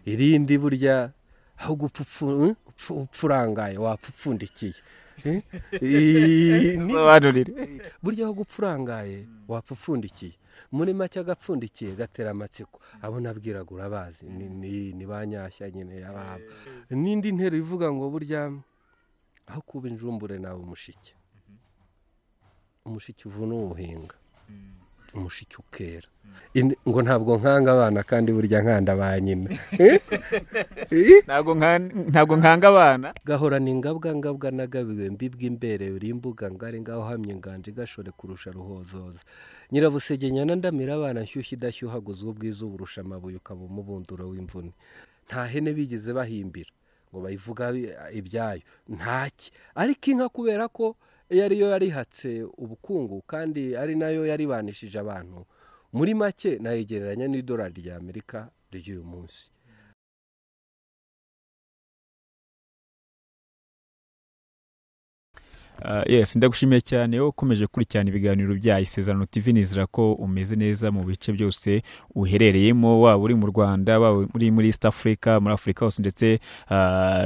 Irindi burya aho gupfa urangaye wapfa upfundikiye. Burya aho gupfa urangaye wapfa upfundikiye. Muri make agapfundikiye gatera amatsiko, abo nabwiraga urabazi ni ba Nyashya nyine yababo. N'indi ntero ivuga ngo burya aho kuba injumbure nawe umushike, umushike uvuna uwuhinga, umushike ukera. Ngo ntabwo nkanga abana kandi burya nkanda ba nyina. Ntabwo nkanga abana. Gahorana ingabwa ngabwa nagabiwe mbibwa imbere uri imbuga ngari ngaho hamye nganje gashore kurusha ruhozoza. Nyirabusege nyana ndamira abana nshyushye idashyuhaguzwa ubwiza uburusha amabuye ukaba umubunduro w'imvune. Nta hene bigeze bahimbira ngo bayivuga ibyayo, ntaki. Ariko inka kubera ko yariyo yarihatse ubukungu kandi ari nayo yaribanishije abantu, muri make nayigereranya n'idolari rya Amerika ry'uyu munsi. Yes, ndagushimiye cyane ukomeje gukurikirana ibiganiro bya Isezerano TV. Nizera ko umeze neza mu bice byose uherereyemo, waba uri mu Rwanda, waba uri muri East Africa, muri Africa hose ndetse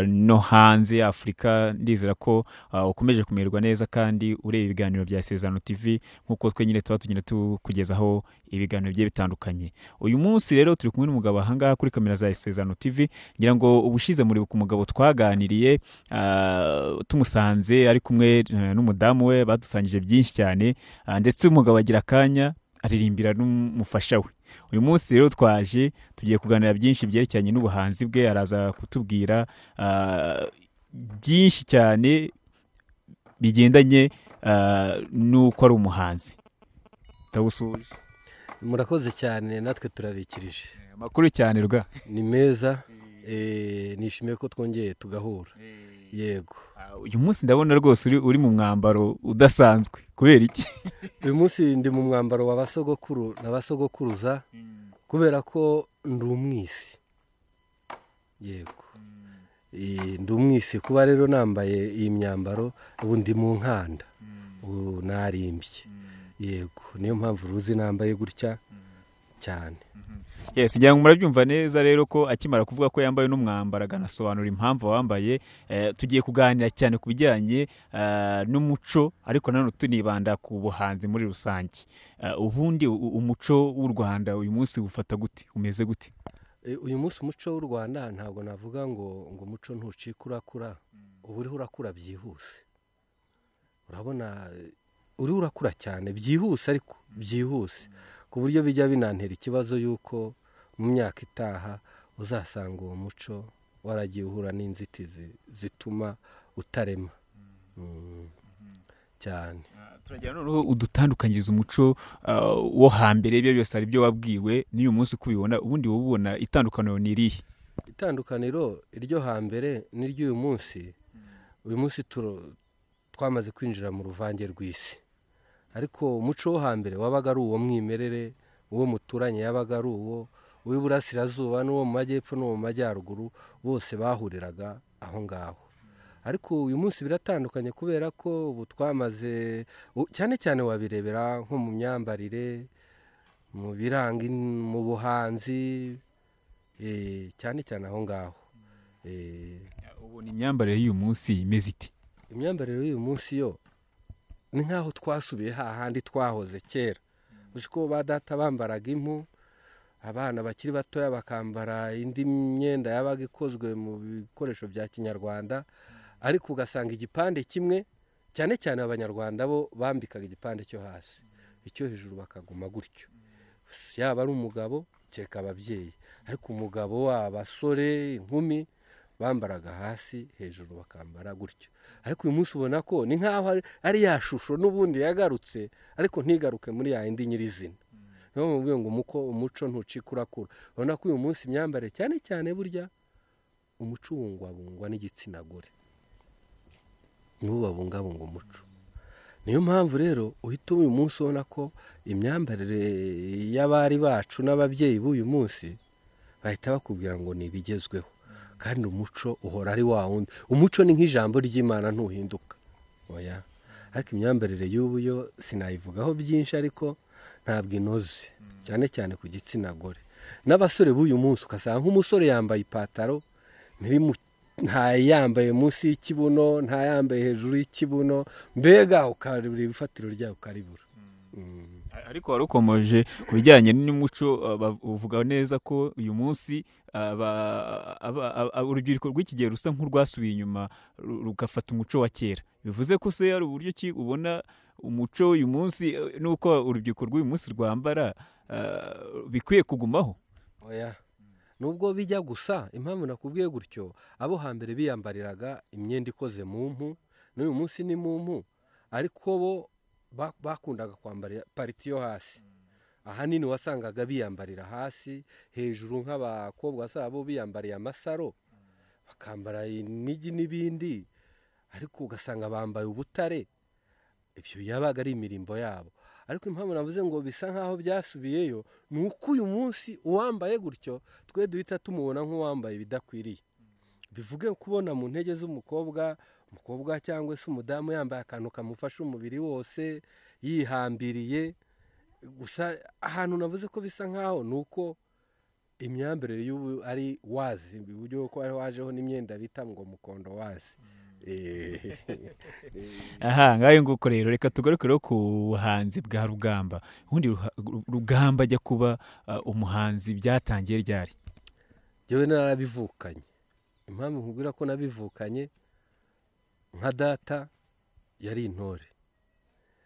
no hanze ya Afrika. Ndizera ko ukomeje kumererwa neza kandi ureba ibiganiro bya Isezerano TV nkuko twe nyine tuba tugenda tukugezaho ibiganiro bigiye bitandukanye. Uyu munsi rero turi kumwe n'umugabo ahangaha kuri kamera za Isezerano TV. Ngira ngo ubushize muri ku mugabo twaganiriye, tumusanze ari kumwe n'umudamu we, badusangije byinshi cyane, ndetse umugabo agira akanya aririmbira n'umufasha we. Uyu munsi rero twaje tugiye kuganira byinshi byerekeranye n'ubuhanzi bwe. Araza kutubwira byinshi cyane bigendanye n'uko ari umuhanzi. Ndagusuje. Murakoze cyane, natwe turabikirije. Amakuru cyane rwa ni meza. Nishimiye ko twongeye tugahura. Yego. Uyu munsi ndabona rwose uri mu mwambaro udasanzwe, kubera iki? Uyu munsi ndi mu mwambaro wa basogokuru na basogokuruza kubera ko ndi umwisi. Yego. Ndi umwisi, kuba rero nambaye iyi myambaro ubu ndi mu nkanda, ubu narimbye. Yego, niyo mpamvu ruzi nambaye gutya cyane. Yes, ngira ngo murabyumva neza rero ko akimara kuvuga ko yambaye n'umwambaro aganasobanura impamvu wambaye. Tugiye kuganira cyane ku bijyanye n'umuco, ariko nanone tunibanda ku buhanzi muri rusange. Ubundi umuco w'u Rwanda uyu munsi ufata gute, umeze gute? Uyu munsi umuco w'u Rwanda ntabwo navuga ngo umuco ntucika urakura, ubu uriho urakura byihuse. Urabona uriho urakura cyane byihuse, ariko byihuse ku buryo bijya binantera ikibazo yuko mu myaka itaha uzasanga uwo muco waragiye uhura n'inzitizi zituma utarema cyane. Turagira noneho udutandukanyiriza umuco wo hambere, ibyo byose ari byo wabwiwe n'uyu munsi kubibona, ubundi wowe ubona itandukaniro ni irihe? Itandukaniro iryo hambere n'iry'uyu munsi, uyu munsi twamaze kwinjira mu ruvange rw'isi. Ariko umuco wo hambere wabaga ari uwo mwimerere, uwo muturanye yabaga ari uwo uw'iburasirazuba n'uwo mu majyepfo n'uwo mu majyaruguru, bose bahuriraga aho ngaho. Ariko uyu munsi biratandukanye kubera ko ubu twamaze, cyane cyane wabirebera nko mu myambarire, mu biranga, mu buhanzi, cyane cyane aho ngaho. Ubu ni imyambarire y'uyu munsi imeze ite? Imyambarire y'uyu munsi yo ni nkaho twasubiye hahandi twahoze kera. Uzi ko ba data bambaraga impu, abana bakiri batoya bakambara indi myenda yabaga ikozwe mu bikoresho bya kinyarwanda, ariko ugasanga igipande kimwe, cyane cyane abanyarwanda bo bambikaga igipande cyo hasi, icyo hejuru bakaguma gutyo. Yaba ari umugabo kereka ababyeyi, ariko umugabo, abasore, inkumi bambaraga hasi, hejuru bakambara gutyo. Ariko uyu munsi ubona ko ni nkaho ari ya shusho n'ubundi yagarutse, ariko ntigaruke muri ya indi nyirizina. Niyo mubwiye ngo umuco ntucika urakura. Urabona ko uyu munsi imyambarire cyane cyane burya umuco ubungwabungwa n'igitsina gore, nibo babungabunga umuco. Niyo mpamvu rero uhita uyu munsi ubona ko imyambarire y'abari bacu n'ababyeyi b'uyu munsi bahita bakubwira ngo ni ibigezweho, kandi umuco uhora ari wa wundi. Umuco ni nk'ijambo ry'Imana ntuhinduka. Oya. Ariko imyambarire y'ubu yo sinayivugaho byinshi, ariko ntabwo inoze cyane cyane ku gitsina gore. N'abasore b'uyu munsi ugasanga nk'umusore yambaye ipataro ntayambaye munsi y'ikibuno, ntayambaye hejuru y'ikibuno, mbega ukaribura ibifatiro ryayo ukaribura. Ariko wari ukomoje ku bijyanye n'umuco, uvuga neza ko uyu munsi urubyiruko rw'iki gihe rusa nk'urwasubiye inyuma rugafata umuco wa kera. Bivuze ko se hari uburyo ki ubona umuco uyu munsi n'uko urubyiruko rw'uyu munsi rwambara bikwiye kugumaho? Oya, nubwo bijya gusa, impamvu nakubwiye gutyo, abo hambere biyambariraga imyenda ikoze mu mpu, n'uyu munsi ni mu mpu, ariko bo bakundaga kwambara pariti yo hasi. Ahanini wasangaga biyambarira hasi, hejuru nk'abakobwa zabo biyambariye amasaro, bakambara inigi n'ibindi, ariko ugasanga bambaye ubutare. Ibyo yabaga ari imirimbo yabo. Ariko impamvu navuze ngo bisa nkaho byasubiyeyo ni uko uyu munsi uwambaye gutyo twe duhita tumubona nk'uwambaye ibidakwiriye. Bivuge kubona mu ntege z'umukobwa, umukobwa cyangwa se umudamu yambaye akantu kamufasha umubiri wose yihambiriye. Gusa ahantu navuze ko bisa nkaho ni uko imyambarire y'ubu ari wazi, uburyo ko ari wajeho n'imyenda bita ngo mukondo wazi. Aha ngayo nguko rero, reka tugaruke rero ku buhanzi bwa Rugamba. Ubundi Rugamba ajya kuba umuhanzi byatangiye ryari? Njyewe narabivukanye. Impamvu nkubwira ko nabivukanye, nka data yari intore,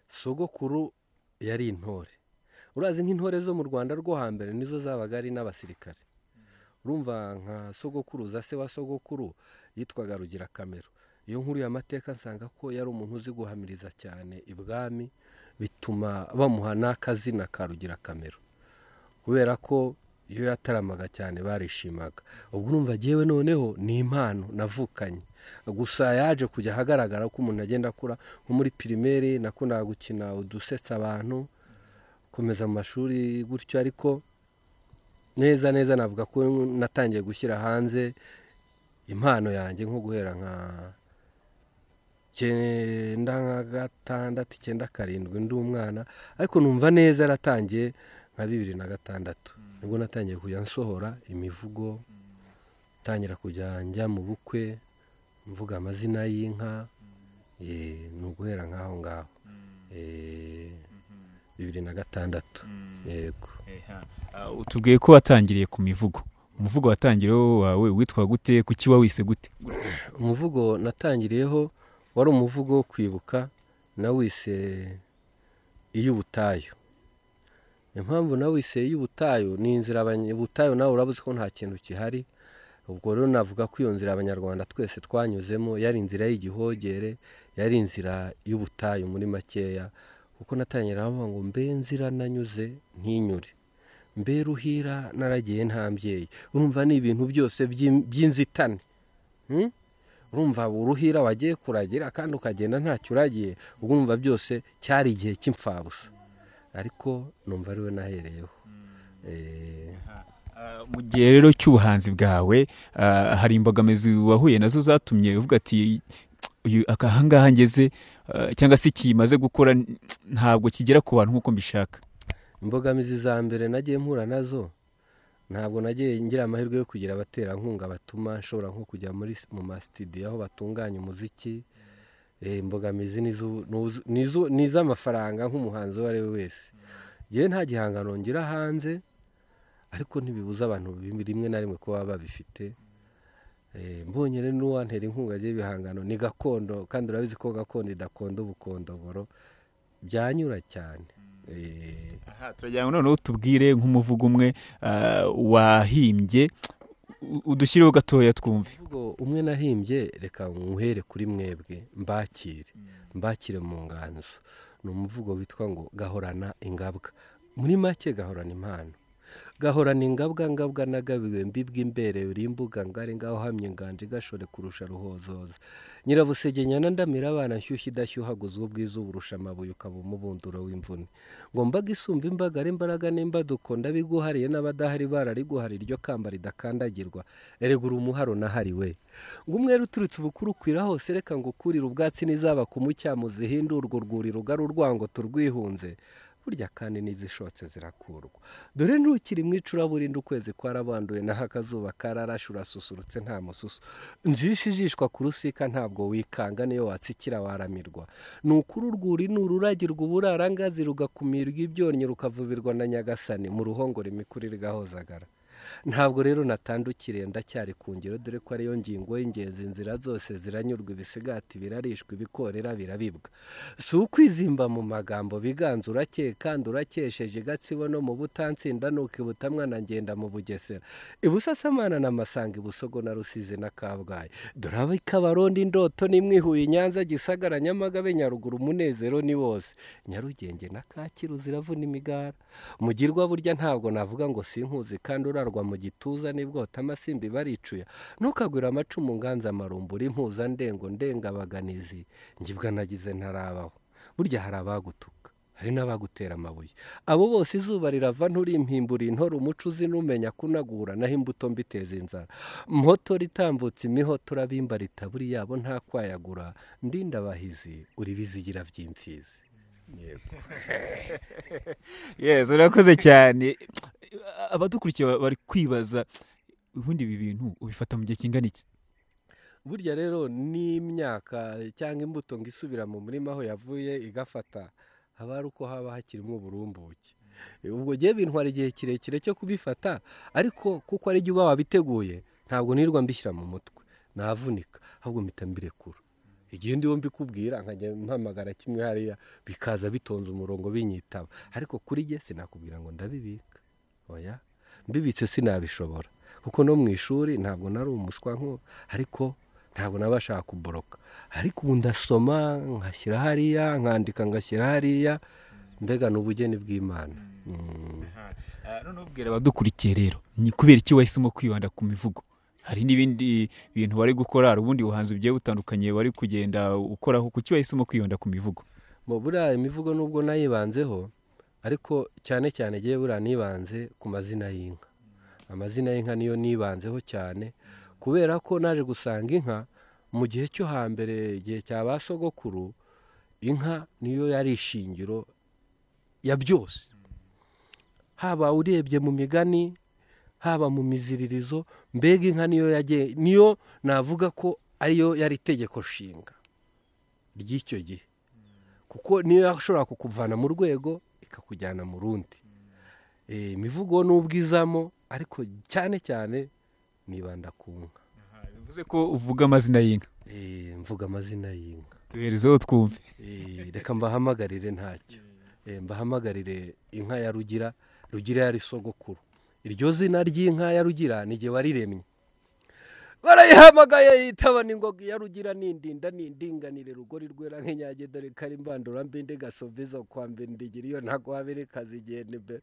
sogokuru yari intore. Urazi nk'intore zo mu Rwanda rwo hambere nizo zabaga ari n'abasirikare. Urumva nka sogokuruza se wa sogokuru yitwaga Rugira Kamero. Iyo nkuru y'amateka nsanga ko yari umuntu uzi guhamiriza cyane ibwami, bituma bamuha n'akazina ka Rugira Kamero, kubera ko iyo yataramaga cyane barishimaga. Ubwo urumva jyewe noneho ni impano navukanye. Gusa yaje kujya ahagaragara ko umuntu agenda akura. Nko muri primaire nakundaga gukina udusetsa abantu, komeza mu mashuri gutyo, ariko neza neza navuga ko natangiye gushyira hanze impano yanjye nko guhera nka 96 97 ndi umwana, ariko numva neza yaratangiye nka 2006. Nibwo natangiye kujya nsohora imivugo, tangira kujya njya mu bukwe mvuga amazina y'inka, ni uguhera nk'aho ngaho 2006. Yego. Utubwiye ko watangiriye ku mivugo. Umuvugo watangiriyeho wawe witwa gute? Kuki wawise gute? Umuvugo natangiriyeho wari umuvugo wo kwibuka, nawise iy'ubutayu. Impamvu nawise iy'ubutayu ni inzira ubutayu nawe urabuze ko nta kintu gihari. Ubwo rero navuga ko iyo nzira abanyarwanda twese twanyuzemo yari inzira y'igihogere, yari inzira y'ubutayu muri makeya. Kuko natangira bavuga ngo mbe nzira nanyuze ntinyure, mbe ruhira naragiye nta mbyeyi. Urumva ni ibintu byose by'inzitane. Urumva uruhira wagiye kuragira kandi ukagenda ntacyo uragiye, ubwo urumva byose cyari igihe cy'imfabusa. Ariko numva ariwe nahereyeho. Mu gihe rero cy'ubuhanzi bwawe hari imbogamizi wahuye nazo zatumye uvuga ati ahangaha ngeze cyangwa se kimaze gukora ntabwo kigera ku bantu nk'uko mbishaka? Imbogamizi za mbere nagiye mpura nazo, ntabwo nagiye ngira amahirwe yo kugira abaterankunga batuma nshobora nko kujya mu masitidiyo aho batunganya umuziki. Imbogamizi ni iz'amafaranga nk'umuhanzi uwo ari we wese. Njyewe nta gihangano ngira hanze, ariko ntibibuza abantu rimwe na rimwe kuba babifite. Mbonye rero n'uwantera inkunga y'ibihangano ni gakondo, kandi urabizi ko gakondo idakonda ubukondoboro, byanyura cyane. Turagira ngo noneho tubwire nk'umuvugo umwe wahimbye, udushyireho gatoya twumve. Umuvugo umwe nahimbye, reka nywuhere kuri mwebwe mbakire mu nganzo. Ni umuvugo witwa ngo gahorana ingabwa. Muri make gahorana impano. Gahorana ingabwa ngabwa nagabiwe mbibwa imbere uri imbuga ngari ngaho hamye inganje gashore kurusha ruhozoza. Nyirabusegenya ndamira abana nshyushye idashyuhaguzwa ubwiza uburusha amabuye ukaba umubunduro w'imvune. Ngo mbaga isumba imbaga ari imbaraga n'imbaduko ndabiguhariye n'abadahari barariguhari iryo kamba ridakandagirwa. Erega uri umuharo nahariwe. Ngo umwere uturutse ubukuru ukwira hose reka ngo ukurire ubwatsi n'izaba ku mucyamu zihindurwa urwuri rugari urwango turwihunze. Burya kandi n'izishotse zirakurwa. Dore ntukiri mu icuraburindi, ukwezi kwarabanduye, naho akazuba kararashe, urasusurutse nta mususu. Njisha ijishwa ku rusika ntabwo wikanga, niyo watsikira waramirwa. Ni ukuri urwuri ni ururagirwa uburarangazi, rugakumirwa ibyonnyi, rukavubirwa na Nyagasani mu ruhongore imikurire igahozagara. Ntabwo rero natandukiriye, ndacyari ku ngero, dore ko ariyo ngingo y'ingenzi. Inzira zose ziranyurwa, ibisigati birarishwa, ibikorera birabibwa. Si ukwizimba mu magambo, biganza urakeye kandi urakesheje. Gatsibo no mu Butansinda, nuko Ibutamwana ngenda mu Bugesera, Ibusasamana na Masanga, Ibusogo na Rusizi na Kabgayi. Dore ab'Ikabarondo indoto n'imwe, Huye, Nyanza, Gisagara, Nyamagabe, Nyaruguru, umunezero ni wose. Nyarugenge na Kacyiru ziravuna imigara. Mugirwa burya ntabwo navuga ngo sinkuzi, kandi urarwa mu gituza nibwota amasimbi baricuya. Ntukagwira amacumu nganza amarumbura, impuza ndengo ndengabaganizi, ngibwa nagize ntarabaho. Burya hari abagutuka, hari n'abagutera amabuye, abo bose izuba rirava nturi impimbura intore, umuco uzi n'umenya kunagura, naho imbuto mbiteza inzara. Mpoto ritambutse imihoto urabimba ritaburi yabo nta kwayagura, ndindabahizi uri bizigira by'imfizi. Yego. Yes, urakoze cyane. Abadukurikiye bari kwibaza ubundi ibi bintu ubifata mu gihe kingana iki? Burya rero n'imyaka cyangwa imbuto ngo isubira mu murima aho yavuye igafata, haba ari uko haba hakirimo uburumbuke. Ubwo gihe bintwara igihe kirekire cyo kubifata, ariko kuko ari uba wabiteguye ntabwo nirwa mbishyira mu mutwe, navunika, ahubwo mpita mbirekura. Igihe ndiho mbikubwira nkajya mpamagara kimwe hariya bikaza bitonze umurongo binyitaba, ariko kuri jye sinakubwira ngo ndabibika. Oya, mbibitse sinabishobora, kuko no mu ishuri ntabwo nari umuswa nko, ariko ntabwo nabashaka kuboroka. Ariko ubu ndasoma nkashyira hariya, nkandika ngashyira hariya, mbega n'ubugeni bw'Imana. None ubwira abadukurikiye rero, ni kubera iki wahisemo kwibanda ku mivugo? Hari n'ibindi bintu bari gukora, hari ubundi buhanzi bugiye butandukanye bari kugenda ukoraho, kuki wahisemo kwibanda ku mivugo? Mu buriya imivugo nubwo nayibanzeho, ariko cyane cyane giye buriya nibanze ku mazina y'inka. Amazina y'inka niyo nibanzeho cyane, kubera ko naje gusanga inka mu gihe cyo hambere, igihe cya ba sogokuru, inka niyo yari ishingiro ya byose. Haba urebye mu migani, haba mu miziririzo, mbega inka niyo yagiye, niyo navuga ko ariyo yari itegeko nshinga ry'icyo gihe, kuko niyo yashobora kukuvana mu rwego ikakujyana mu rundi. Imivugo n'ubwizamo, ariko cyane cyane nibanda ku nka. Bivuze ko uvuga amazina y'inka? Mvuga amazina y'inka. Tuherezeho twumve. Reka mbahamagarire ntacyo. Mbahamagarire inka ya Rugira. Rugira yari sogokuru. Iryo zina ry'inka ya Rugira ni jye wariremye. Barayihamagaye yitaba n'ingoga ya Rugira, n'indinda n'indinganire, rugori rwera nk'inyage, dore kari imbandura mbinde gasovizo kwa mbindigira iyo ntago habere kazigenda imbere.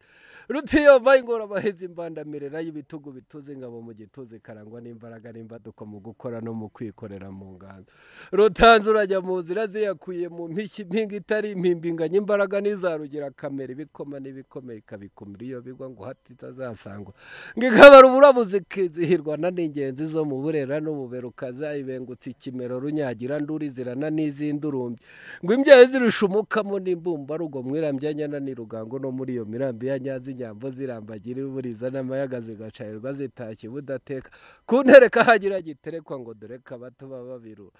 Rutiyomba ingora baheze imbandamirera y'ibitugu bituze ingabo mu gituze, karangwa n'imbaraga n'imbaduko mu gukora no mu kwikorera mu nganzo. Rutanze urajya mu nzira ziyakuye mu mpishyi, impinga itari impimbinganya imbaraga n'izarugira kamera, ibikoma n'ibikomeye ikabikumira iyo bigwa ngo hati itazasangwa. Ngo ikabara uburabuzi ikizihirwa na n'ingenzi zo mu Burera n'ububeruka zayibengutse ikimero, runyagira nduri zirana n'izindi urumbye. Ngo imbyaye zirusha umukamo n'imbumba rugo, mwirambya nyana ni rugango, no muri iyo mirambi ya Nyanza inyambo zirambagira iburiza n'amayaga zigacayirwa zitashye budateka. Ku ntereka hagira giterekwa ngo dore kabato baba biru.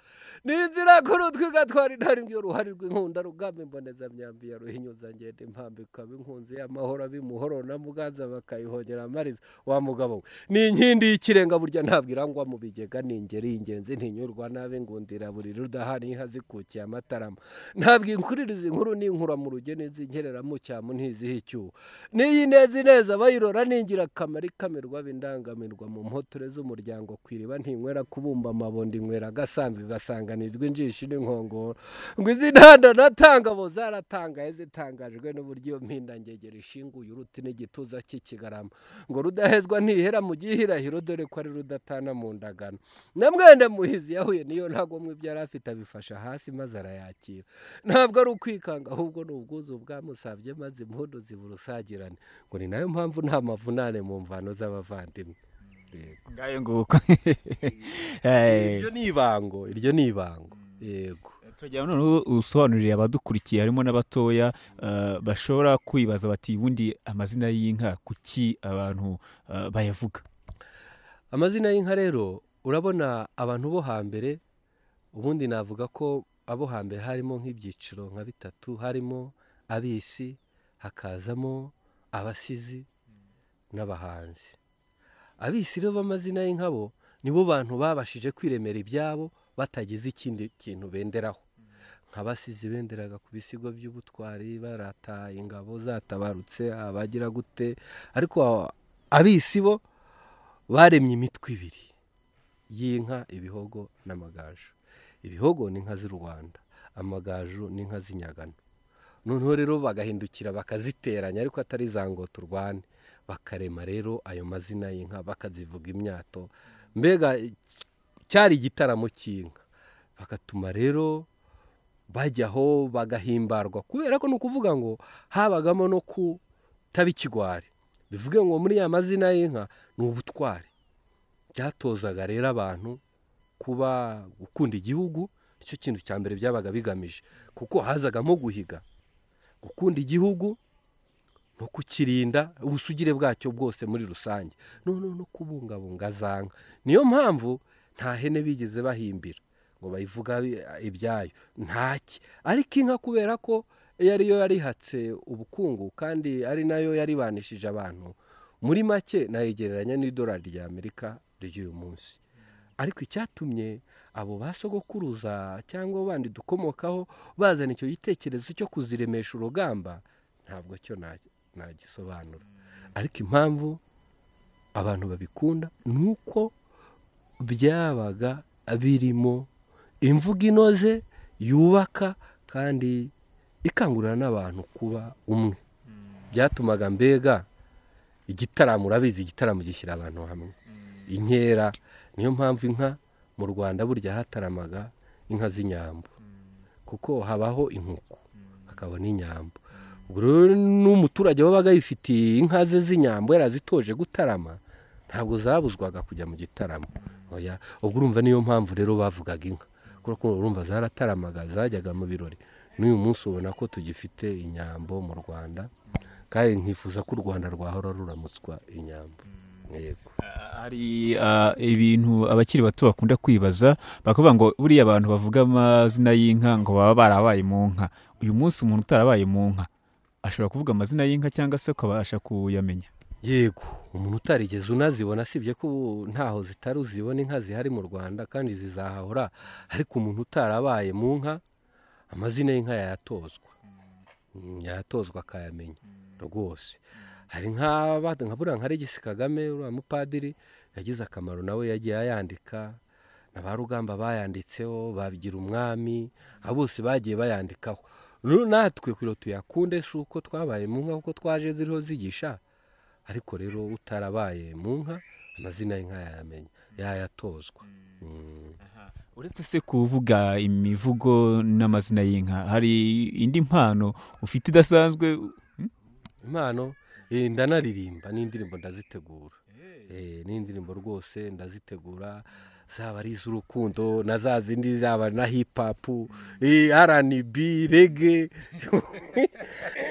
N'inzira kuri utwigatwara intare ngiyo ruhari rw'inkunda, rugamba imboneza myambi ya ruhinyuza ngende impambi ikaba inkunzi y'amahoro abimuhoro na muganza bakayihongera amariza. Wa mugabo we ni inkindi y'ikirenga, burya ntabwo irangwa mu bigega, ni ingeri y'ingenzi ntinyurwa nabi, ngundira buri rudahari inka zikukiye amatarama. Ntabwo inkuririza inkuru n'inkura mu rugeni, zinkerera mu cyamu ntiziha icyuho. N'iyi neza ineza bayirora ni ingirakamaro, ikamirwa bindangamirwa mu mpotore z'umuryango, ku iriba ntinywera kubumba amabondo, inywera agasanzwe igasanganizwa injishi n'inkongoro. Ngo izi ntanda natanga bo zaratangaye, zitangajwe n'uburyo iyo mpindangegera ishinguye uruti n'igituza cy'ikigarama. Ngo rudahezwa ntihera mu gihirahiro, dore ko ari rudatana mu ndagano. Na mwene Muhizi yahuye niyo ntagomwe ibyo yari afite abifasha hasi maze arayakira. Ntabwo ari ukwikanga, ahubwo ni ubwuzu bwamusabye, maze impundu ziburusagirane. Ngo ni nayo mpamvu nta mavunane mu mvano z'abavandimwe. Ngayo nguko. Iryo ni ibango, iryo ni ibango. Yego. Turagira noneho usobanurire abadukurikiye harimo n'abatoya bashobora kwibaza bati ubundi amazina y'inka kuki abantu bayavuga? Amazina y'inka rero urabona abantu bo hambere, ubundi navuga ko abo hambere harimo nk'ibyiciro nka bitatu, harimo abisi, hakazamo abasizi n'abahanzi. Abisi rero b'amazina y'inka bo nibo bantu babashije kwiremera ibyabo batagize ikindi kintu benderaho. Nk'abasizi benderaga ku bisigo by'ubutwari, barata ingabo zatabarutse, abagira gute. Ariko abisi bo baremye imitwe ibiri y'inka, ibihogo n'amagaju. Ibihogo ni inka z'u Rwanda, amagaju ni inka z'inyagano. Noneho rero bagahindukira bakaziteranya, ariko atari za ngo turwane, bakarema rero ayo mazina y'inka, bakazivuga imyato. Mbega cyari igitaramo cy'inka. Bagatuma rero bajyaho bagahimbarwa, kubera ko ni ukuvuga ngo habagamo no kutaba ikigwari. Bivuge ngo muri ya mazina y'inka ni ubutwari. Byatozaga rero abantu kuba gukunda igihugu, nicyo kintu cya mbere byabaga bigamije, kuko hazagamo guhiga, gukunda igihugu no kukirinda ubusugire bwacyo bwose muri rusange, no kubungabunga za nka. Niyo mpamvu nta hene bigeze bahimbira ngo bayivuga ibyayo, ntaki. Ariko inka kubera ko yariyo yarihatse ubukungu kandi ari nayo yaribanishije abantu, muri make nayigereranya n'idolari rya Amerika ry'uyu munsi. Ariko icyatumye abo basogokuruza cyangwa bandi dukomokaho bazana icyo gitekerezo cyo kuziremesha urugamba, ntabwo cyo nagisobanura. Ariko impamvu abantu babikunda nuko byabaga birimo imvugo inoze yubaka kandi ikangurira n'abantu kuba umwe. Byatumaga mbega igitaramo, urabizi igitaramo gishyira abantu hamwe, inkera. Niyo mpamvu inka mu Rwanda burya hataramaga inka z'inyambo, kuko habaho inkuku hakaba n'inyambo. Ubwo rero n'umuturage wabaga yifitiye inka ze z'inyambo yarazitoje gutarama, ntabwo zabuzwaga kujya mu gitaramo. Oya, ubwo urumva niyo mpamvu rero bavugaga inka, kuko urumva zarataramaga, zajyaga mu birori. N'uyu munsi ubona ko tugifite inyambo mu Rwanda, kandi nkifuza ko u Rwanda rwahora ruramutswa inyambo. Yego. Hari ibintu abakiri bato bakunda kwibaza, bakavuga ngo buriya abantu bavuga amazina y'inka ngo baba barabaye mu nka. Uyu munsi umuntu utarabaye mu nka ashobora kuvuga amazina y'inka cyangwa se ukabasha kuyamenya? Yego, umuntu utarigeze unazibona, sibye ko ntaho zitari uzibona inka zihari mu Rwanda kandi zizahahora, ariko umuntu utarabaye mu nka amazina y'inka yayatozwa, yayatozwa akayamenya rwose. Hari nka buriya nka Regis Kagame, uriya mupadiri yagize akamaro, nawe yagiye ayandika, na ba Rugamba bayanditseho, babigira umwami, abo bose bagiye bayandikaho. Natwe kugira tuyakunde si uko twabaye mu nka, kuko twaje ziriho zigisha, ariko rero utarabaye mu nka amazina y'inka yayamenya, yayatozwa. Uretse se kuvuga imivugo n'amazina y'inka, hari indi mpano ufite idasanzwe? Impano ndanaririmba, n'indirimbo ndazitegura. N'indirimbo rwose ndazitegura, zaba ari iz'urukundo na za zindi, zaba na hip hop, R&B, reggae.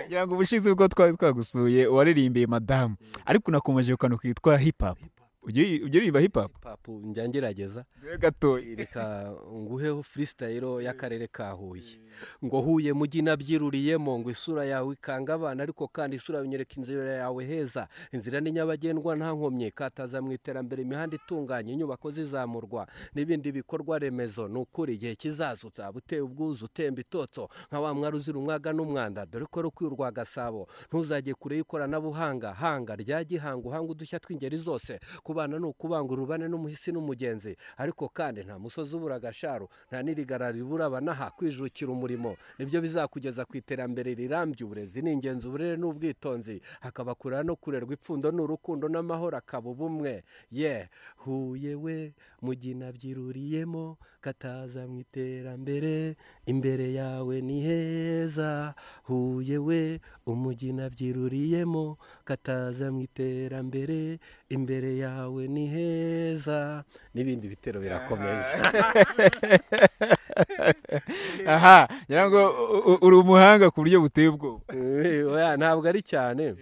Ngira ngo ubushize ubwo twari twagusuye waririmbiye madamu, ariko unakomeje ku kantu kitwa hip hop. Ujya uririmba hip hop? Hip hop njya ngerageza gatoya. Reka nguheho freestyle y'akarere ka Huye. Ngo Huye mujyi nabyiruriyemo, ngo isura yawe ikanga abana, ariko kandi isura yawe inzira yawe heza, inzira ni nyabagendwa nta nkomyi, kataza mu iterambere, imihanda itunganye, inyubako zizamurwa n'ibindi bikorwa remezo. Ni ukuri igihe kizaza uzaba uteye ubwuzu, utemba itotso nka wa mwari uzira umwaga n'umwanda, dore ko rukwiye urwa Gasabo. Ntuzajye kure y'ikoranabuhanga, hanga rya gihanga, uhanga udushya tw'ingeri zose, kubana ni ukubanga urubane n'umuhisi n'umugenzi. Ariko kandi nta musozi ubura agasharu, nta n'irigara ribura abanaha, kwijukira umurimo nibyo bizakugeza ku iterambere rirambye. Uburezi ni ingenzi, uburere n'ubwitonzi, hakaba kurera no kurerwa, ipfundo n'urukundo n'amahoro akaba ubumwe. Ye Huye we mujyi nabyiruriyemo, kataza mu iterambere, imbere yawe ni heza. Huye we umujyi nabyiruriyemo, kataza mu iterambere, imbere yawe ni heza. N'ibindi bitero birakomeza. Aha, ngira ngo uri umuhanga ku buryo buteye ubwoba. Oya, ntabwo ari cyane,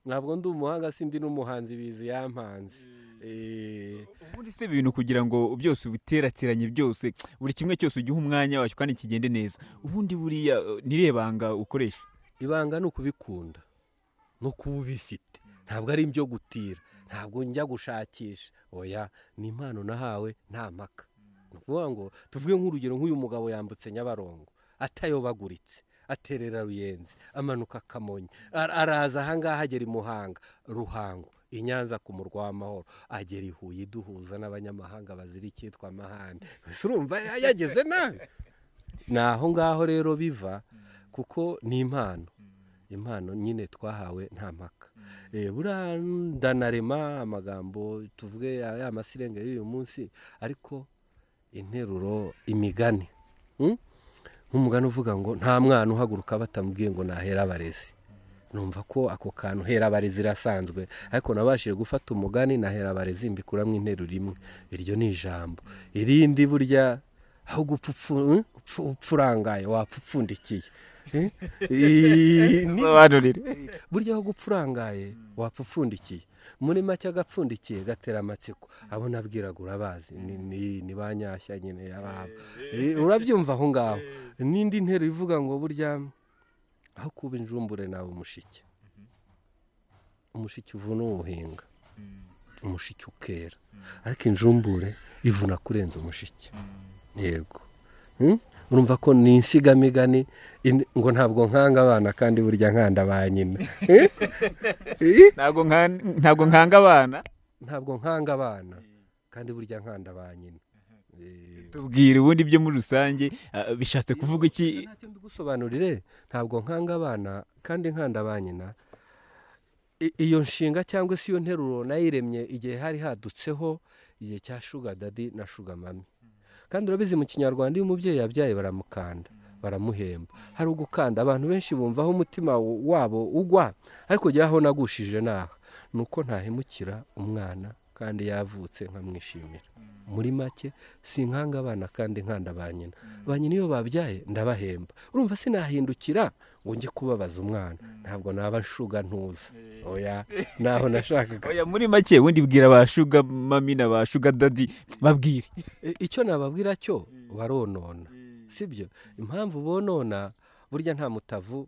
ntabwo ndi umuhanga, sindi n'umuhanzi, bizi yampanze. Ubundi se ibintu kugira ngo byose ubiterateranye byose, buri kimwe cyose ugihe umwanya wacyo kandi kigende neza, ubundi buriya nirebanga ukoresha? Ibanga ni ukubikunda no kuba ubifite, ntabwo ari ibyo gutira, ntabwo njya gushakisha, oya, ni impano nahawe nta mpaka. Ni ukuvuga ngo tuvuge nk'urugero nk'uyu mugabo yambutse Nyabarongo atayobaguritse, aterera Ruyenzi, amanuka Kamonyi, araza ahangaha agera i Muhanga, Ruhango, i Nyanza ku murwa w'amahoro, agera i Huye duhuza n'abanyamahanga bazira icyitwa amahane. Ese urumva yageze nabi? Ni aho ngaho rero biva, kuko ni impano, impano nyine twahawe nta mpaka. Buriya ndanarema amagambo tuvuge ya masirenge y'uyu munsi, ariko interuro, imigani, nk'umugani uvuga ngo nta mwana uhaguruka batamubwiye ngo nahera abarezi. Numva ko ako kantu hera abarezi irasanzwe, ariko nabashije gufata umugani nahera abarezi mbikuramo interuro imwe, iryo ni ijambo. Irindi burya aho gupfa urangaye wapfa upfundikiye. Burya aho gupfa urangaye wapfa upfundikiye, muri make agapfundikiye gatera amatsiko, abo nabwiraga urabazi ni ba Nyashya nyine yababo, urabyumva aho ngaho. N'indi ntero ivuga ngo burya aho kuba injumbure nawe umushike, umushike uvuna uwuhinga, umushike ukera, ariko injumbure ivuna kurenza umushike. Yego, urumva ko ni insigamigani ngo ntabwo nkanga abana kandi burya nkanda ba nyina. Ntabwo nkanga abana, ntabwo nkanga abana kandi burya nkanda ba nyina. Tubwire ubundi byo muri rusange bishatse kuvuga iki? Ntacyo mbigusobanurire, ntabwo nkanga abana kandi nkanda ba nyina. Iyo nshinga cyangwa se iyo nteruro nayiremye igihe hari hadutseho igihe cya sugar daddy na sugar mami. Kandi urabizi mu Kinyarwanda iyo umubyeyi yabyaye baramukanda, baramuhemba. Hari ugukanda abantu benshi bumva aho umutima wabo ugwa, ariko jya aho nagushije naha nuko ntahemukira umwana kandi yavutse nkamwishimira. Muri make sinkanga abana kandi nkanda ba nyina. Ba nyina iyo babyaye ndabahemba. Urumva sinahindukira ngo njye kubabaza umwana, ntabwo naba shuga ntuza. Oya, naho nashakaga. Oya, muri make ubundi bwira ba sugar mami na ba sugar daddy, babwire. Icyo nababwira cyo baronona, sibyo? Impamvu bonona burya nta mutavu,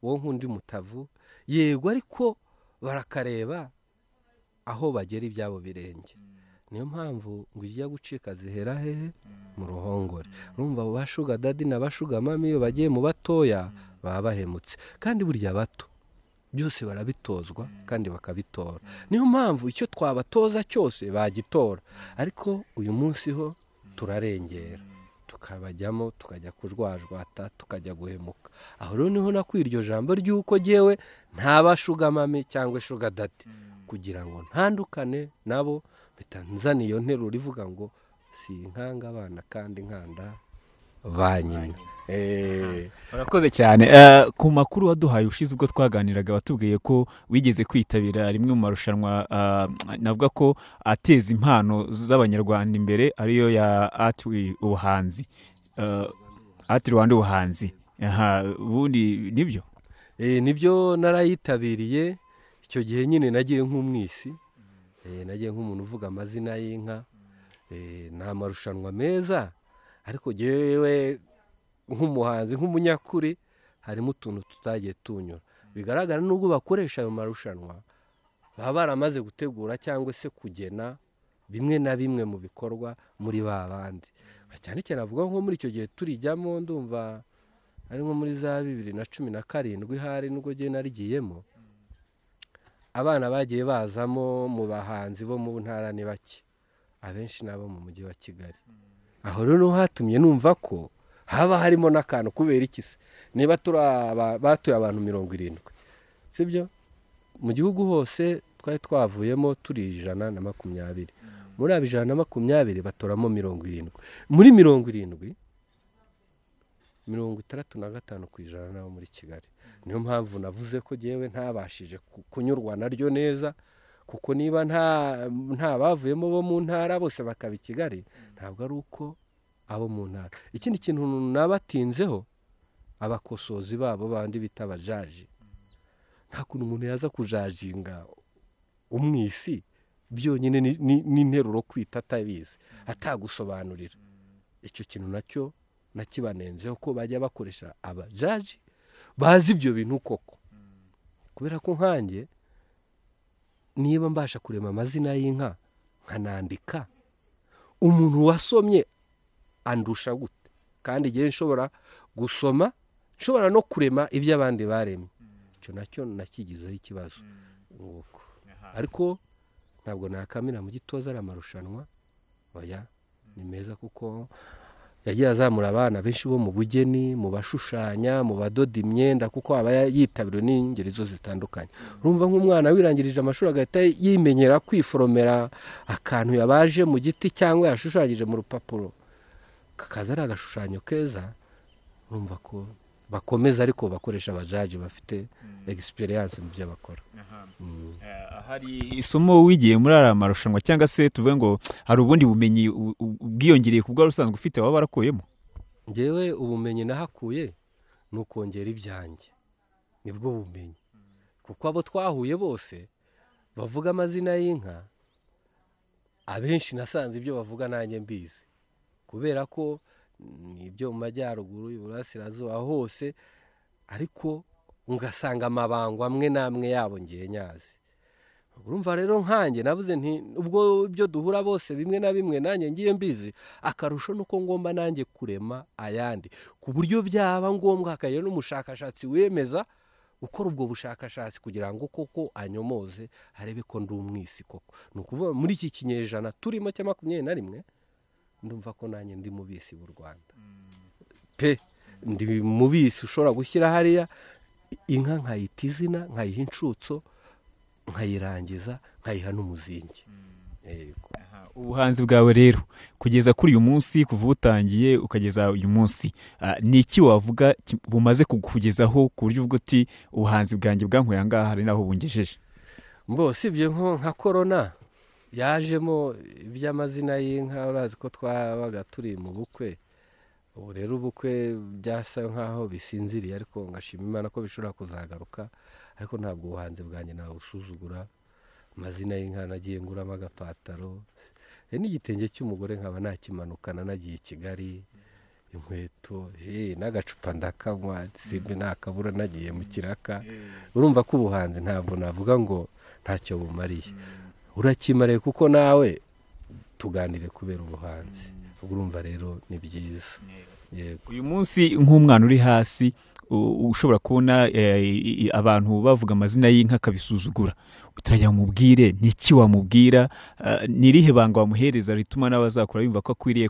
wo nkundi mutavu, yego, ariko barakareba aho bagera ibyabo birenge. Niyo mpamvu ngo ijya gucika zihera hehe? Mu ruhongore. Urumva abo ba sugar daddy na ba sugar mami iyo bagiye mu batoya baba bahemutse, kandi burya bato byose barabitozwa kandi bakabitora. Niyo mpamvu icyo twabatoza cyose bagitora, ariko uyu munsi ho turarengera, tukabajyamo, tukajya kujwajwata, tukajya guhemuka. Aho rero niho nakwiye iryo jambo ry'uko jyewe ntaba sugar mami cyangwa sugar daddy, kugira ngo ntandukane nabo, bitanzaniye iyo nteruro ivuga ngo sinkanga abana kandi nkanda ba nyina. Urakoze cyane. Ku makuru waduhaye ushize ubwo twaganiraga, watubwiye ko wigeze kwitabira rimwe mu marushanwa navuga ko ateza impano z'Abanyarwanda imbere, ariyo ya Art Ubuhanzi, Art Rwanda Ubuhanzi. Aha, ubundi nibyo? Nibyo, narayitabiriye. Icyo gihe nyine nagiye nk'umwisi, nagiye nk'umuntu uvuga amazina y'inka. Ni amarushanwa meza, ariko jyewe nk'umuhanzi, nk'umunyakuri, harimo utuntu tutagiye tunyura. Bigaragara nubwo bakoresha ayo marushanwa baba baramaze gutegura cyangwa se kugena bimwe na bimwe mu bikorwa muri ba bandi. Cyane cyane avuga nko muri icyo gihe turijyamo, ndumva ari nko muri za 2017 hari nubwo jye narigiyemo, abana bagiye bazamo mu bahanzi bo mu ntara ni bake, abenshi nabo mu mujyi wa Kigali. Aho rero hatumye numva ko haba harimo n'akantu. Kubera iki se? Niba batuye abantu 70, sibyo? Mu gihugu hose twari twavuyemo turi 120. Muri abo 120 batoramo 70. Muri 70, 65% nabo muri Kigali. Niyo mpamvu navuze ko jyewe ntabashije kunyurwa naryo neza, kuko niba nta bavuyemo bo mu ntara bose bakaba i Kigali, ntabwo ari uko abo mu ntara. Ikindi kintu nabatinzeho, abakosozi babo bandi bita abajaji, nta kuntu umuntu yaza kujajinga umwisi byonyine n'interuro kwita atabizi, atagusobanurira. Icyo kintu nacyo nakibanenzeho, ko bajya bakoresha abajaji bazi ibyo bintu koko. Kubera ko nkanjye niba mbasha kurema amazina y'inka nkanandika, umuntu wasomye andusha gute? Kandi igihe nshobora gusoma, nshobora no kurema ibyo abandi baremye. Icyo nacyo nakigizeho ikibazo. Ariko ntabwo nakamira mu gitoza ari amarushanwa, oya, ni meza kuko yagiye azamura abana benshi bo mu bugeni, mu bashushanya, mu badoda imyenda, kuko aba yitabiriwe n'ingeri zose zitandukanye. Urumva nk'umwana wirangirije amashuri agahita yimenyera kwiforomera akantu yabaje mu giti cyangwa yashushanyije mu rupapuro, kakaza ari agashushanyo keza. Urumva ko bakomeza, ariko bakoresha abajaji bafite experience mu byo bakora. Hari isomo wigiye muri aya marushanwa, cyangwa se tuvuge ngo hari ubundi bumenyi bwiyongereye ku bwa rusanzwe ufite waba warakuyemo? Njyewe ubumenyi nahakuye ni ukongera ibyanjye, nibwo bumenyi. Kuko abo twahuye bose bavuga amazina y'inka, abenshi nasanze ibyo bavuga nanjye mbizi, kubera ko nibyo mu majyaruguru, iburasirazuba hose, ariko ngasanga amabango amwe n'amwe yabo ngiye nyazi. Urumva rero nkanjye navuze nti ubwo ibyo duhura bose bimwe na bimwe nanjye ngiye mbizi, akarusho nuko ngomba nanjye kurema ayandi, ku buryo byaba ngombwa hakagira n'umushakashatsi wemeza gukora ubwo bushakashatsi kugira ngo koko anyomoze arebe ko ndi umwisi koko. Ni ukuvuga muri iki kinyejana turimo cya 21, ndumva ko nanjye ndi mubisi b'u Rwanda pe, ndi mubisi ushobora gushyira hariya inka nkayita izina, nkayiha inshutso, nkayirangiza, nkayiha n'umuzingi. Ubuhanzi bwawe rero kugeza kuri uyu munsi, kuva ubutangiye ukageza uyu munsi, ni iki wavuga bumaze kukugezaho ku buryo uvuga uti ubuhanzi bwanjye bwankuye aha ngaha hari naho bungejeje? Mbo sibye nka corona yajemo iby'amazina y'inka, urazi ko twabaga turi mu bukwe. Ubu rero ubukwe byasa nkaho bisinziriye, ariko ngashima Imana ko bishobora kuzagaruka. Ariko ntabwo ubuhanzi bwanjye nawusuzugura. Amazina y'inka nagiye nguramo agapataro n'igitenge cy'umugore nkaba nakimanukana nagiye i Kigali, inkweto n'agacupa ndakanywa, simbe nakabura nagiye mu kiraka. Urumva ko ubuhanzi ntabwo navuga ngo ntacyo bumariye, urakimariye kuko nawe tuganire kubera ubuhanzi. Urumva rero ni byiza. Yego. Uyu munsi nk'umwana uri hasi ushobora kubona abantu bavuga amazina y'inka akabisuzugura, turajya mubwire niki wamubwira, nirihe banga wamuhereza rituma n'abazakora yumva ko akwiriye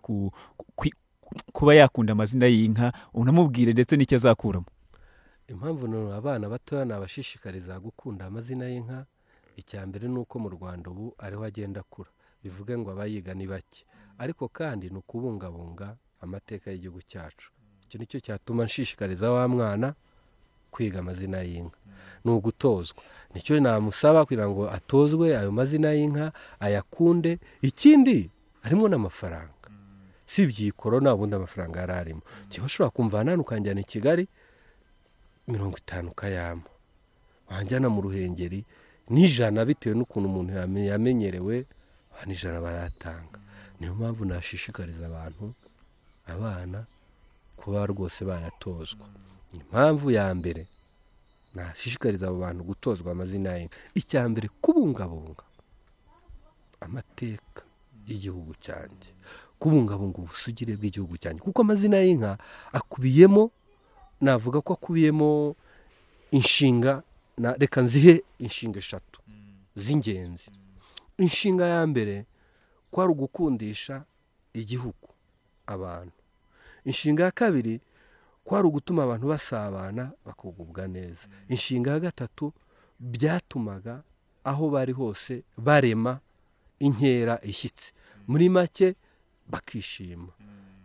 kuba yakunda amazina y'inka, unamubwire ndetse n'icyo azakuramo? Impamvu none abana batoya nabashishikariza gukunda amazina y'inka, icya mbere ni uko mu Rwanda ubu ariho agenda akura, bivuge ngo abayiga ni bake, ariko kandi ni ukubungabunga amateka y'igihugu cyacu. Icyo nicyo cyatuma nshishikariza wa mwana kwiga amazina y'inka, ni ugutozwa. Nicyo namusaba kugira ngo atozwe ayo mazina y'inka ayakunde. Ikindi harimo n'amafaranga, si iby'iyi corona ubundi amafaranga yari arimo. Kiba ushobora kumva hano ukanjyana i Kigali 50 ukayampa, wanjyana mu Ruhengeri n'ijana, bitewe n'ukuntu umuntu yamenyerewe, n'ijana baratanga. Niyo mpamvu nashishikariza abantu, abana, kuba rwose bayatozwa. Impamvu ya mbere nashishikariza abo bantu gutozwa amazina y'inka, icya mbere kubungabunga amateka y'igihugu cyanjye, kubungabunga ubusugire bw'igihugu cyanjye, kuko amazina y'inka akubiyemo, navuga ko akubiyemo inshinga, reka nzihe inshinga 3 z'ingenzi. Inshinga ya mbere kwari ugukundisha igihugu abantu. Inshinga ya kabiri kwari ugutuma abantu basabana bakugubwa neza. Inshinga ya gatatu byatumaga aho bari hose barema inkera ishyitse, muri make bakishima.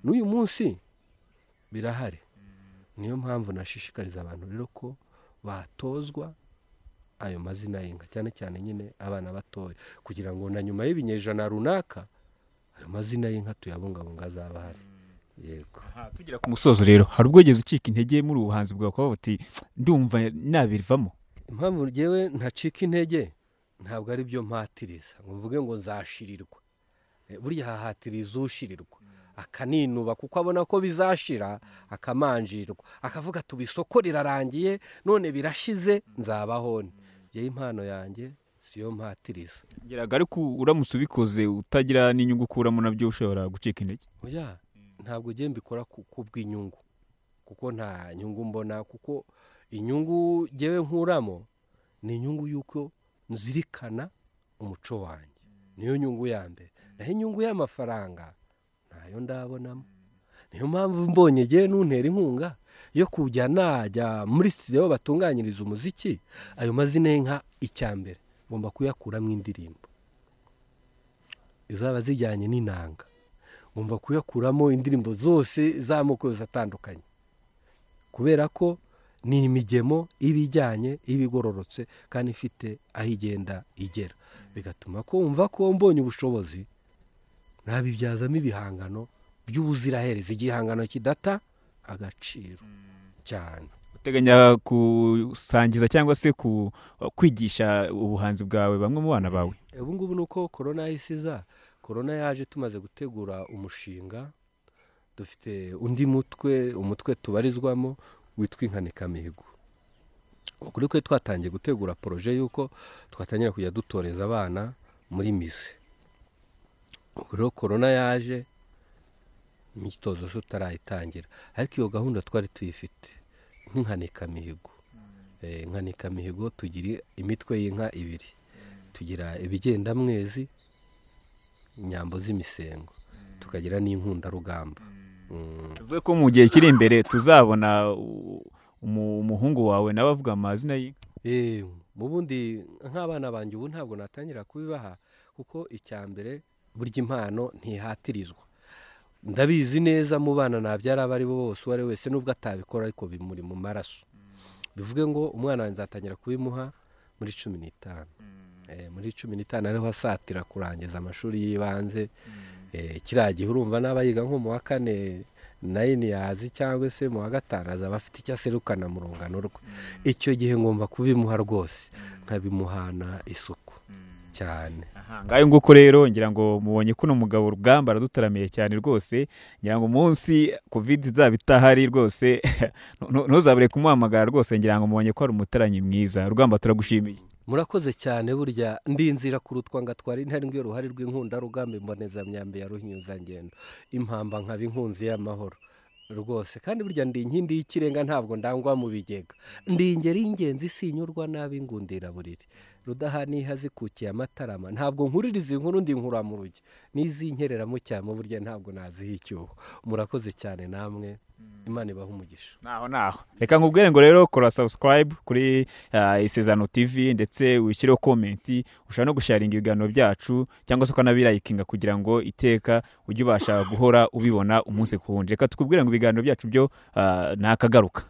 N'uyu munsi birahari. Niyo mpamvu nashishikariza abantu rero ko batozwa ayo mazina y'inka, cyane cyane nyine abana batoya, kugira ngo na nyuma y'ibinyejana runaka ayo mazina y'inka tuyabungabunga azaba ahari. Yego. Tugera ku musozo rero, hari ubwo wigeze ucika intege muri ubu buhanzi bwawe ukavuga uti ndumva nabivamo? Impamvu ngewe ntacika intege ntabwo ari byo mpatiriza ngo mvuge ngo nzashirirwa. Burya hahatiriza ushirirwa akaninuba kuko abona ko bizashira, akamanjirwa akavuga ati isoko rirarangiye none birashize nzabaho nte. Ngewe impano yanjye siyo mpatiriza. Ngeraga ariko uramutse ubikoze utagira n'inyungu ukuramo nabyo ushobora gucika intege. Oya, ntabwo ngiye mbikora ku bw'inyungu, kuko nta nyungu mbona, kuko inyungu ngewe nkuramo ni inyungu y'uko nzirikana umuco wanjye, niyo nyungu ya mbere. Naho inyungu y'amafaranga ntayo ndabonamo. Niyo mpamvu mbonye ngewe nuntera inkunga yo kujya najya muri studio batunganyiriza umuziki, ayo mazina y'inka icya mbere ngomba kuyakuramo indirimbo izaba zijyanye n'inanga, ngomba kuyakuramo indirimbo zose z'amoko yose atandukanye, kubera ko ni imigemo iba ijyanye, iba igororotse kandi ifite aho igenda igera, bigatuma kumva ko mbonye ubushobozi nabibyazamo ibihangano by'ubuziraherezo, igihangano kidata agaciro cyane. Uteganya gusangiza cyangwa se kwigisha ubuhanzi bwawe bamwe mu bana bawe? Ubu ngubu nuko korona yahise iza, korona yaje tumaze gutegura umushinga, dufite undi mutwe, umutwe tubarizwamo witwa Inkanikamihigo. Ukuri kwe twatangiye gutegura projet yuko twatangira kujya dutoreza abana muri mise. Ubwo rero korona yaje imyitozo tutarayitangira, ariko iyo gahunda twari tuyifite nk'inkanikamihigo. Inkanikamihigo tugira imitwe y'inka ibiri, tugira ibigendamwezi, inyambo z'imisengo, tukagira n'inkundarugamba. Tuvuge ko mu gihe kiri imbere tuzabona umuhungu wawe nawe avuga amazina y'inka? Mu bundi nk'abana banjye ubu ntabwo natangira kubibaha, kuko icya mbere burya impano ntihatirizwa. Ndabizi neza mu bana nabyara abo ari bo bose, uwo ari wese nubwo atabikora ariko bimuri mu maraso. Bivuge ngo umwana wanjye nzatangira kubimuha muri 15. Muri 15 ariho asatira kurangiza amashuri y'ibanze. Kiriya gihe urumva n'aba yiga nko mu wa 4 9 yazi cyangwa se mu wa 5 azaba afite icyo aserukana mu rungano rwe. Icyo gihe ngomba kubimuha rwose, nkabimuhana isuku cyane. Ngayo nguko rero ngira ngo mubonye kuno mugabo Rugamba aradutaramiye cyane rwose, ngira ngo umunsi covid izaba itahari rwose ntuzabure kumuhamagara rwose, ngira ngo mubonye ko ari umutaranyi mwiza. Rugamba turagushimiye. Murakoze cyane, burya ndi inzira kurutwa ngatwara intare ngiyo ruhari rw'inkunda rugamba imboneza myambi ya ruhinyuzangendo, impamba nkaba inkunzi y'amahoro rwose. Kandi burya ndi inkindi y'ikirenga ntabwo ndangwa mu bigega, ndi ingeri y'ingenzi sinyurwa nabi ngundira buriri, rudahaniha zikukiye amatarama, ntabwo nkuririza inkuru ndi nkura mu rugi, n'izinkereramo cyane burya ntabwo naziha icyuho. Murakoze cyane namwe, Imana ibahe umugisha. Naho naho reka nkubwire ngo rero kora subscribe kuri Isezerano TV, ndetse wishyireho comment, ushobora no gusharinga ibiganiro byacu cyangwa se ukanabirayikinga kugira ngo iteka ujye ubasha guhora ubibona umunsi ku wundi. Reka tukubwire ngo ibiganiro byacu byo nakagaruka.